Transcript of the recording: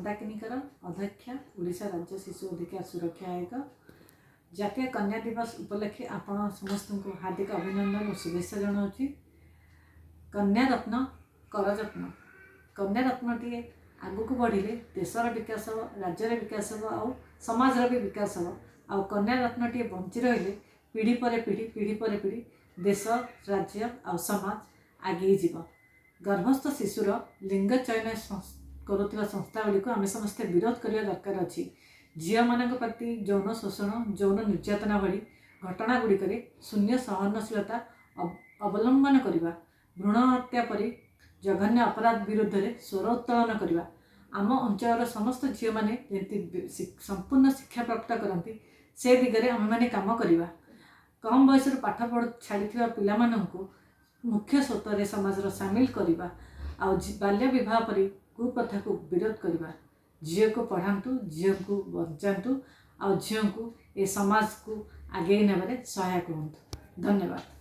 ମନ୍ଦାକିନୀ କର, ଅଧ୍ୟକ୍ଷା, ଓଡ଼ିଶା ରାଜ୍ୟ ଶିଶୁ ଅଧିକାର ସୁରକ୍ଷା ଆୟୋଗ। ଜାତୀୟ କନ୍ୟା ଦିବସ ଉପଲକ୍ଷେ ଆପଣ ସମସ୍ତଙ୍କୁ ହାର୍ଦ୍ଦିକ ଅଭିନନ୍ଦନ ଓ ଶୁଭେଚ୍ଛା ଜଣାଉଛି। କନ୍ୟା ରତ୍ନ କର ଯତ୍ନ। କନ୍ୟା ରତ୍ନଟିଏ ଆଗକୁ ବଢ଼ିଲେ ଦେଶର ବିକାଶ ହେବ, ରାଜ୍ୟର ବିକାଶ ହେବ ଆଉ ସମାଜର ବି ବିକାଶ ହେବ। ଆଉ କନ୍ୟା ରତ୍ନଟିଏ ବଞ୍ଚି ରହିଲେ ପିଢ଼ି ପରେ ପିଢ଼ି, ପିଢ଼ି ପରେ ପିଢ଼ି ଦେଶ, ରାଜ୍ୟ ଆଉ ସମାଜ ଆଗେଇ ଯିବ। ଗର୍ଭସ୍ଥ ଶିଶୁର ଲିଙ୍ଗ ଚୟନ କରୁଥିବା ସଂସ୍ଥା ଗୁଡ଼ିକୁ ଆମେ ସମସ୍ତେ ବିରୋଧ କରିବା ଦରକାର ଅଛି। ଝିଅମାନଙ୍କ ପ୍ରତି ଯୌନ ଶୋଷଣ, ଯୌନ ନିର୍ଯାତନା ଭଳି ଘଟଣା ଗୁଡ଼ିକରେ ଶୂନ୍ୟ ସହନଶୀଳତା ଅବଲମ୍ବନ କରିବା। ଭ୍ରୂଣ ହତ୍ୟା ପରି ଜଘନ୍ୟ ଅପରାଧ ବିରୁଦ୍ଧରେ ସ୍ୱର ଉତ୍ତୋଳନ କରିବା। ଆମ ଅଞ୍ଚଳର ସମସ୍ତ ଝିଅମାନେ ଯେମିତି ସମ୍ପୂର୍ଣ୍ଣ ଶିକ୍ଷା ପ୍ରାପ୍ତ କରନ୍ତି, ସେ ଦିଗରେ ଆମେମାନେ କାମ କରିବା। କମ୍ ବୟସରୁ ପାଠ ପଢ଼ ଛାଡ଼ିଥିବା ପିଲାମାନଙ୍କୁ ମୁଖ୍ୟ ସ୍ରୋତରେ ସମାଜର ସାମିଲ କରିବା ଆଉ ବାଲ୍ୟ ବିବାହ ପରି କୁପ୍ରଥାକୁ ବିରୋଧ କରିବା। ଝିଅକୁ ପଢ଼ାନ୍ତୁ, ଝିଅକୁ ବଞ୍ଚାନ୍ତୁ ଆଉ ଝିଅଙ୍କୁ ଏ ସମାଜକୁ ଆଗେଇ ନେବାରେ ସହାୟକ ହୁଅନ୍ତୁ। ଧନ୍ୟବାଦ।